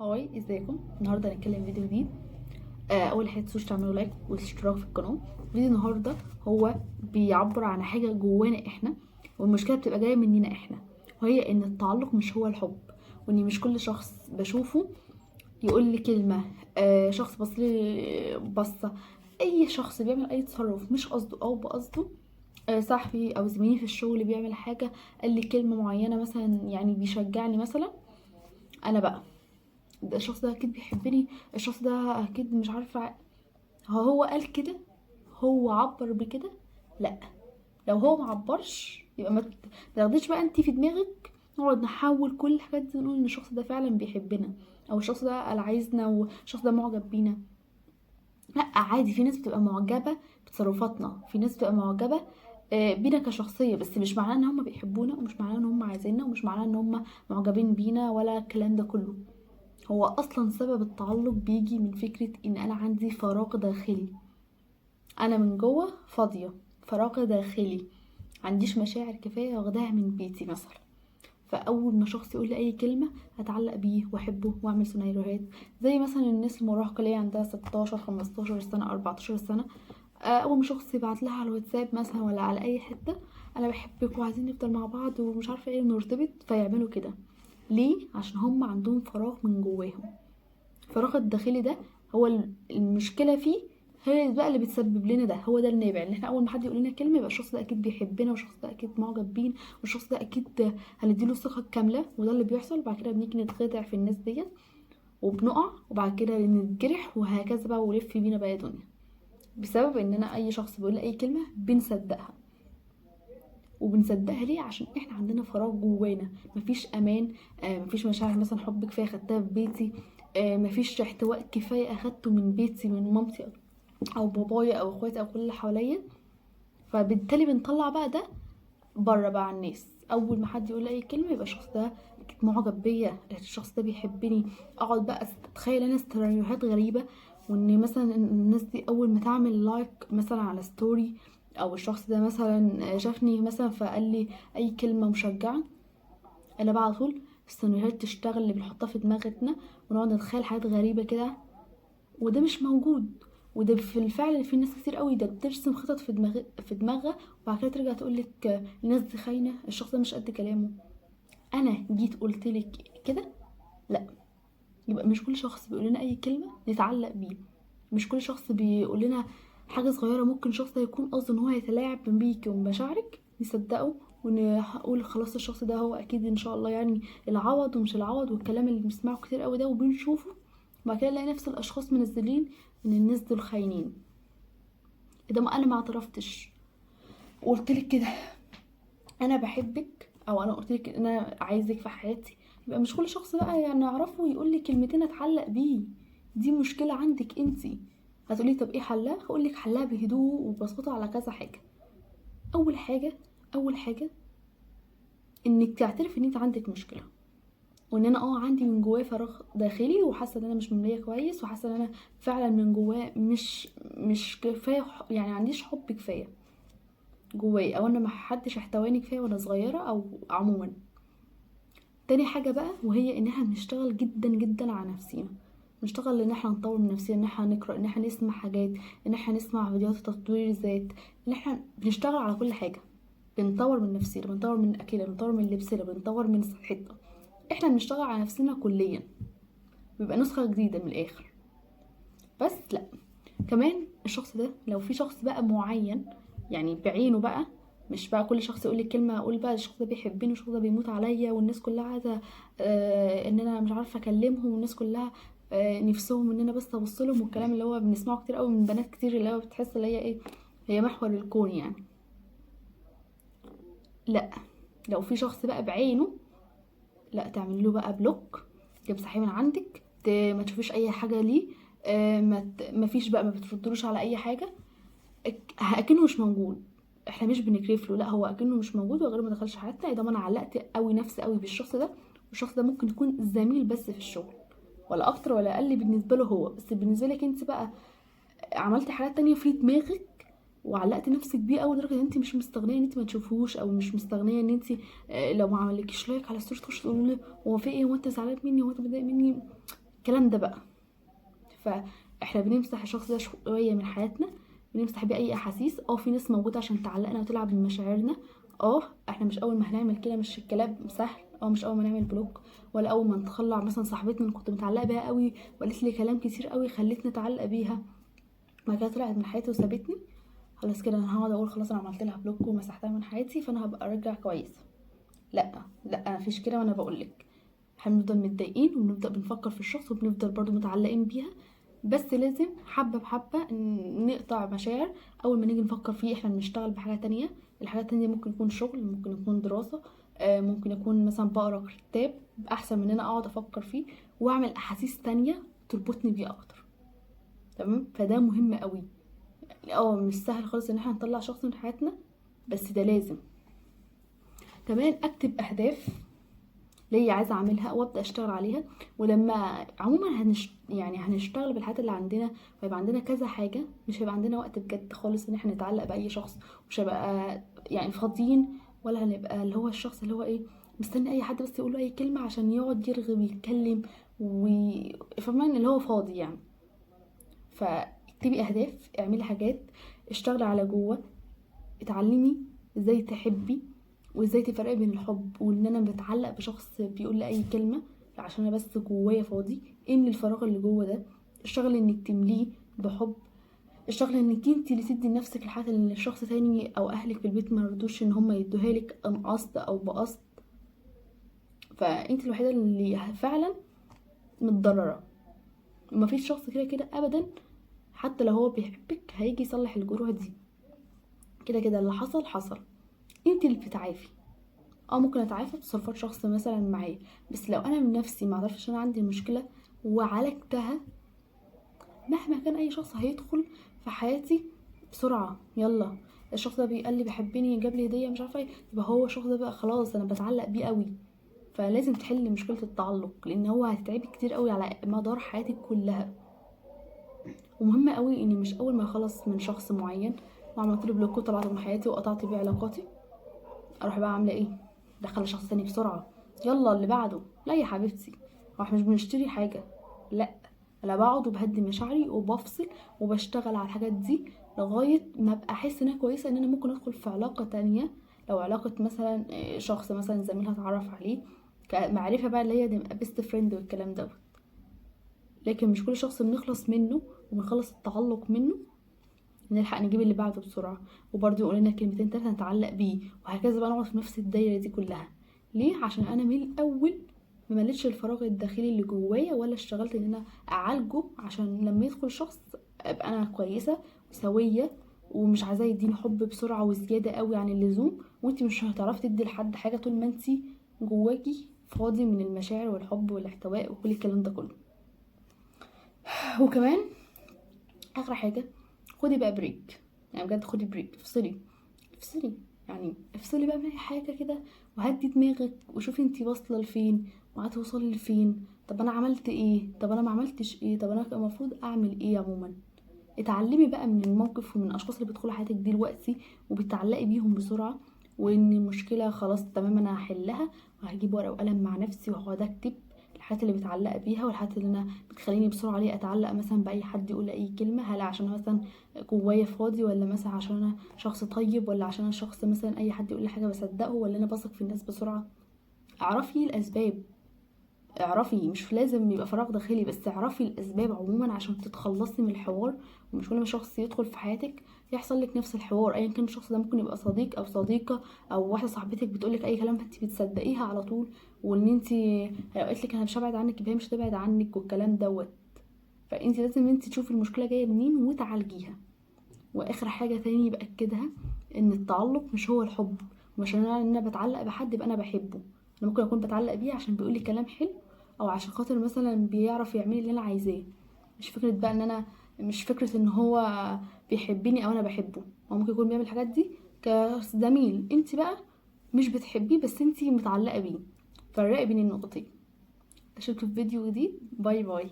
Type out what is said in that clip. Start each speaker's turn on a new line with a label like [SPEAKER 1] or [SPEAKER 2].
[SPEAKER 1] Hi، ازيكم؟ النهارده هنتكلم فيديو جديد. اول حاجة متنسوش تعملوا like واشتراك في القناه. فيديو النهارده هو بيعبر عن حاجة جوانا احنا، والمشكلة بتبقى جاية مننا احنا، وهي ان التعلق مش هو الحب، وان مش كل شخص بشوفه يقول لي كلمه، شخص بص لي بصه، اي شخص بيعمل اي تصرف مش قصده او بقصده، صاحبي او زميلي في الشغل بيعمل حاجه، قال لي كلمة معينة مثلا، يعني بيشجعني مثلا، انا بقى ده الشخص ده اكيد بيحبني، الشخص ده اكيد مش عارفه، هو قال كده، هو عبر بكده. لا، لو هو ما عبرش يبقى ما تاخديش بقى انت في دماغك، نقعد نحول كل الحاجات دي ونقول ان الشخص ده فعلا بيحبنا، او الشخص ده قال عايزنا، والشخص ده معجب بينا. لا عادي، في ناس بتبقى معجبه بتصرفاتنا، في ناس بتبقى معجبه بينا كشخصية، بس مش معناه ان هم بيحبونا، ومش معناه ان هم عايزيننا، ومش معناه ان هم معجبين بينا ولا الكلام ده كله. هو اصلا سبب التعلق بيجي من فكرة ان انا عندي فراغ داخلي، انا من جوه فاضية، فراغ داخلي، عنديش مشاعر كفاية واخداها من بيتي مثلا. فاول ما شخص يقول لي اي كلمة اتعلق بيه واحبه واعمل سيناريوهات، زي مثلا الناس المراهقة اللي هي عندها 16 15 سنة 14 سنة، اول ما شخص يبعت لها على الواتساب مثلا ولا على اي حتة انا بحبك وعايزين نفضل مع بعض ومش عارفه ايه ونرتبط، فيعملوا كده. ليه؟ عشان هم عندهم فراغ من جواهم. الفراغ الداخلي ده هو المشكلة فيه، هي بقى اللي بتسبب لنا ده، هو ده النابع ان احنا اول ما حد يقول لنا كلمة يبقى الشخص ده اكيد بيحبنا، والشخص ده اكيد معجب بينا، والشخص ده اكيد هنديله الثقة الكامله، وده اللي بيحصل. بعد كده بنيجي نتخدع في الناس ديت وبنقع، وبعد كده نتجرح، وهكذا بقى، ولف بينا بقى دنيا، بسبب ان انا اي شخص بيقول اي كلمة بنصدقها. وبنصدقها ليه؟ عشان احنا عندنا فراغ جوانا، مفيش امان، مفيش مشاعر مثلا حب كفاية خدتها في بيتي، مفيش احتواء كفاية اخدته من بيتي، من مامتي او بابايا او اخواتي او كل اللي حواليا. فبالتالي بنطلع بقى ده بره بقى على الناس. اول ما حد يقول اي كلمة يبقى الشخص ده معجب بيا، الشخص ده بيحبني. اقعد بقى اتخيل انا سيناريوهات غريبة، وان مثلا الناس دي اول ما تعمل like مثلا على story، او الشخص ده مثلا شافني مثلا فقال لي اي كلمة مشجعه، انا بقى على طول السيناريوهات تشتغل اللي بنحطها في دماغتنا، ونقعد نتخيل حاجات غريبة كده، وده مش موجود. وده في الفعل في ناس كتير قوي ده بترسم خطط في دماغها، وبعد كده ترجع تقول لك الناس دي خاينه، الشخص ده مش قد كلامه، انا جيت قلت لك كده. لا، يبقى مش كل شخص بيقول لنا اي كلمة نتعلق بيه، مش كل شخص بيقول لنا حاجة صغيرة ممكن شخص ده يكون قصده ان هو يتلاعب بيكي وبمشاعرك نصدقه ونقول خلاص الشخص ده هو اكيد ان شاء الله يعني العوض ومش العوض، والكلام اللي بنسمعه كتير قوي ده وبنشوفه. وبعد كده نلاقي نفس الاشخاص منزلين ان الناس دول خاينين. ده ما انا ما اعترفتش وقلت لك كده انا بحبك، او انا قلت لك ان انا عايزك في حياتي، يبقى مش كل شخص بقى يعني اعرفه يقول لي كلمتين اتعلق بيه. دي مشكلة عندك انتي. هتقولي طب ايه حلها؟ هقول لك حلها بهدوء وببساطة على كذا حاجة. اول حاجة انك تعترف ان انت عندك مشكلة، وان انا عندي من جوايا فراغ داخلي، وحاسه ان انا مش ممليه كويس، وحاسه ان انا فعلا من جوايا مش كفاية، يعني ما عنديش حب كفاية جوايا، او انا ما حدش احتواني كفاية وانا صغيرة او عموما. تاني حاجة بقى، وهي ان احنا بنشتغل جدا جدا على نفسينا، نشتغل ان احنا نطور من نفسنا، ان احنا نقرا، ان احنا نسمع حاجات، ان احنا نسمع فيديوهات تطوير الذات، ان احنا بنشتغل على كل حاجة، بنطور من نفسنا، بنطور من اكلنا، بنطور من لبسنا، بنطور من صحتنا. احنا بنشتغل على نفسنا كليا، بيبقى نسخه جديدة من الاخر. بس لا، كمان الشخص ده لو في شخص بقى معين يعني بعينه بقى، مش بقى كل شخص يقول لي كلمة اقول بقى الشخص ده بيحبني والشخص ده بيموت عليا والناس كلها عايزه ان انا مش عارفه اكلمهم، والناس كلها نفسهم ان انا بس ابص لهم، والكلام اللي هو بنسمعه كتير قوي من بنات كتير، اللي هو بتحس اللي هي ايه، هي محور الكون يعني. لا، لو في شخص بقى بعينه، لا تعمل له بقى block، تمسحيه من عندك، ما تشوفيش اي حاجة ليه، ما فيش بقى، ما بتردلوش على اي حاجة، اكنه مش موجود. احنا مش بنكرف له، لا هو اكنه مش موجود وغير ما دخلش حياتنا. اذا ما انا علقت قوي نفسي قوي بالشخص ده، والشخص ده ممكن يكون زميل بس في الشغل، ولا اكتر ولا اقل بالنسبة له هو، بس بالنسبة لك انت بقى عملتي حاجات تانية في دماغك وعلقتي نفسك بيه قوي لدرجة ان انت مش مستغنيه ان انت ما تشوفوش، او مش مستغنيه ان انت لو ما عملكيش like على ال story تخش تقولي له هو في ايه، هو انت زعلان مني، هو انت متضايق مني. الكلام ده بقى. فاحنا بنمسح الشخص ده شوية من حياتنا، بنمسح بيه اي احاسيس. في ناس موجودة عشان تعلقنا وتلعب بمشاعرنا. احنا مش اول ما هنعمل كده، مش الكلام سهل. مش اول ما نعمل block، ولا اول ما نتخلى مثلا صاحبتنا اللي كنت متعلقه بيها قوي وقالت لي كلام كتير قوي خلتني اتعلق بيها، بعد كده طلعت من حياتي وسابتني، خلاص كده انا هقعد اقول خلاص انا عملت لها block ومسحتها من حياتي فانا هبقى ارجع كويس. لا لا، مفيش كده. وانا بقولك احنا بنفضل متضايقين وبنبدا بنفكر في الشخص وبنفضل برضو متعلقين بيها، بس لازم حبه بحبه نقطع مشاعر. اول ما نيجي نفكر فيه احنا بنشتغل بحاجة تانية. الحاجة التانية ممكن يكون شغل، ممكن يكون دراسة، ممكن يكون مثلا بقرا كتاب، احسن من ان انا اقعد افكر فيه واعمل احاسيس تانية تربطني بيه اكتر. تمام؟ فده مهم قوي. مش سهل خالص ان احنا نطلع شخص من حياتنا، بس ده لازم. كمان اكتب اهداف ليا عايزه اعملها وابدا اشتغل عليها. ولما عموما هنشتغل بالحاجات اللي عندنا، ويبقى عندنا كذا حاجة، مش هيبقى عندنا وقت بجد خالص ان احنا نتعلق باي شخص، مش هيبقى فاضيين، ولا هنبقى اللي هو الشخص اللي هو ايه مستني اي حد بس يقول له اي كلمة عشان يقعد يرغي ويتكلم فاهمين اللي هو فاضي يعني. فاكتبي اهداف، اعملي حاجات، اشتغلي على جوه، اتعلمي ازاي تحبي وازاي تفرقي بين الحب وان انا بتعلق بشخص بيقول لي اي كلمة عشان انا بس جوايا فاضي. املي الفراغ اللي جوه ده، اشتغلي انك تمليه بحب، اشتغلي انك انت اللي تدي لنفسك الحاجات اللي الشخص تاني او اهلك في البيت ما رضوش ان هم يدوها لك عن قصد او بقصد. فانت الوحيدة اللي فعلا متضرره، مفيش شخص كده كده ابدا حتى لو هو بيحبك هيجي يصلح الجروح دي. كده كده اللي حصل حصل، انت اللي بتتعافي. ممكن اتعافى بتصرفات شخص مثلا معايا، بس لو انا من نفسي ما اعرفش ان انا عندي مشكلة وعالجتها، مهما كان اي شخص هيدخل في حياتي بسرعة، يلا الشخص ده بيقول لي بيحبني، جاب لي هديه، مش عارفه ايه، يبقى هو الشخص ده بقى خلاص انا بتعلق بيه قوي. فلازم تحل مشكلة التعلق، لان هو هتتعبي كتير قوي على مدار حياتك كلها. ومهم قوي اني مش اول ما اخلص من شخص معين وعملت له block وطلعت من حياتي وقطعت بيه علاقاتي اروح بقى عامله ايه، دخل شخص تاني بسرعة، يلا اللي بعده. لا يا حبيبتي، هو احنا مش بنشتري حاجة، لا انا بقعد وبهدي مشاعري وبفصل وبشتغل على الحاجات دي لغاية ما ابقى احس انها كويسة، ان انا ممكن ادخل في علاقة تانية. لو علاقة مثلا شخص مثلا زميل هتعرف عليه كمعرفه بقى اللي هي نبقى best friend والكلام دوت. لكن مش كل شخص بنخلص منه وبنخلص التعلق منه نلحق نجيب اللي بعده بسرعة، وبرضه يقول لنا كلمتين تلاتة نتعلق بيه، وهكذا بقى نقعد في نفس الدايرة دي كلها. ليه؟ عشان انا من الاول ما مليتش الفراغ الداخلي اللي جوايا، ولا اشتغلت ان انا اعالجه عشان لما يدخل شخص ابقى انا كويسة وسويه ومش عايزاه يديني حب بسرعة وزيادة قوي عن اللزوم. وانتي مش هتعرفي تدي لحد حاجة طول ما انتي جواكي فاضي من المشاعر والحب والاحتواء وكل الكلام ده كله. وكمان اخر حاجة، خدي بقى break، بجد خدي break، افصلي افصلي، افصلي بقى من اي حاجة كده، وهدي دماغك وشوفي انتي واصله لفين وهتوصلي لفين. طب انا عملت ايه؟ طب انا ما عملتش ايه؟ طب انا المفروض اعمل ايه؟ عموما اتعلمي بقى من الموقف ومن الاشخاص اللي بيدخلوا حياتك دلوقتي وبتعلقي بيهم بسرعة، وان المشكلة خلاص تمام انا هحلها، وهجيب ورقة وقلم مع نفسي وهقعد اكتب الحاجات اللي بتعلق بيها والحاجات اللي انا بتخليني بسرعة ليه اتعلق مثلا باي حد يقول اي كلمة، هل عشان مثلا جوايا فاضي، ولا مثلا عشان انا شخص طيب، ولا عشان انا شخص مثلا اي حد يقول لي حاجة بصدقه، ولا انا بثق في الناس بسرعة. اعرفي الاسباب، اعرفي، مش لازم يبقى فراغ داخلي، بس اعرفي الاسباب عموما عشان تتخلصي من الحوار. ومش كل ما شخص يدخل في حياتك يحصل لك نفس الحوار، ايا كان الشخص ده ممكن يبقى صديق او صديقه او واحدة صاحبتك بتقولك اي كلام فانت بتصدقيها على طول، وان انت لو قالت لك انا مش هبعد عنك يبقى هي مش هتبعد عنك والكلام دوت. فانت لازم انت تشوفي المشكلة جاية منين وتعالجيها. واخر حاجة تاني باكدها، ان التعلق مش هو الحب، مش ان انا بتعلق بحد يبقى انا بحبه. انا ممكن اكون بتعلق بيه عشان بيقولي كلام حلو، او عشان خاطر مثلا بيعرف يعمل اللي انا عايزاه، مش فكرة بقى ان انا، مش فكرة ان هو بيحبني او انا بحبه. هو ممكن يكون بيعمل الحاجات دي كزميل، انت بقى مش بتحبيه بس انت متعلقه بيه. فرقي بين النقطتين. اشوفكم في فيديو جديد. bye bye.